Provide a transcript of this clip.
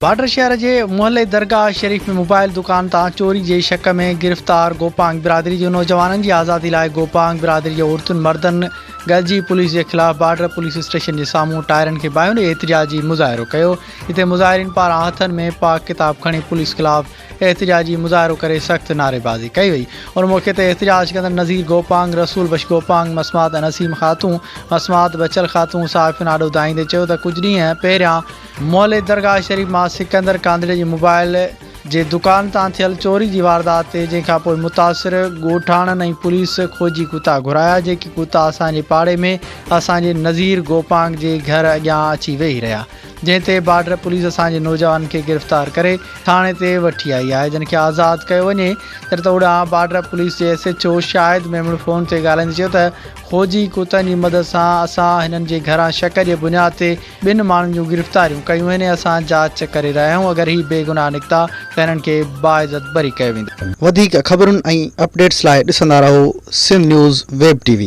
Border شهر جي محلي درگاهه شريف ۾ موبائل دڪان تان چوري جي شڪ ۾ گرفتار گوپانگ برادري جي نوجوانن جي آزادي لاء گوپانگ برادري جي عورتن مردن گڏجي پوليس جي خلاف بارڊر پوليس اسٽيشن جي سامهون ٽائرن کي باهيون ڏئي احتجاجي مظاهرو ڪيو جتي مظاهرين پاران هٿن ۾ پاڪ ڪتاب کڻي پوليس خلاف احتجاجي مظاهرو ڪري سخت نعريبازي ڪئي وئي. ان موقعي تي احتجاج ڪندڙ نذير گوپانگ، رسول بخش گوپانگ، مسمات نسيم خاتون، مسمات بچل خاتون صحافين آڏو دانهيندي چيو ته ڪجهه ڏينهن پهريان محلي درگاهه شريف مان سڪندر ڪانڌڙي جي موبائل جي دڪان تان ٿيل چوري جي واردات تي جنهن کان پوء متاثر ڳوٺاڻن ۽ پوليس کوجي ڪتا گهرايا جيڪي ڪتا اسان جي پاڙي ۾ اسان جي نذير گوپانگ جي گهر اڳيان اچي ويهي رهيا. جنهن تي بارڊر پوليس اسان جي نوجوانن کي گرفتار ڪري ٿاڻي تي وٺي آئي آهي جن کي آزاد ڪيو وڃي جڏهن ته هوڏانهن بارڊر پوليس جي S H O Shahid Memon phone تي ڳالهائيندي چيو ته فوجي ڪتن جي مدد سان اسان هنن جي گهران شڪ جي بنياد تي ٻن ماڻهن جون گرفتاريون ڪيون آهن ۽ اسان جاچ ڪري رهيا آهيون اگر هي بيگناهه نڪتا ته هنن کي باعزت بري ڪيو ويندو. وڌيڪ خبرن ۽ اپڊيٽس لاء ڏسندا رهو Sindh news web T V.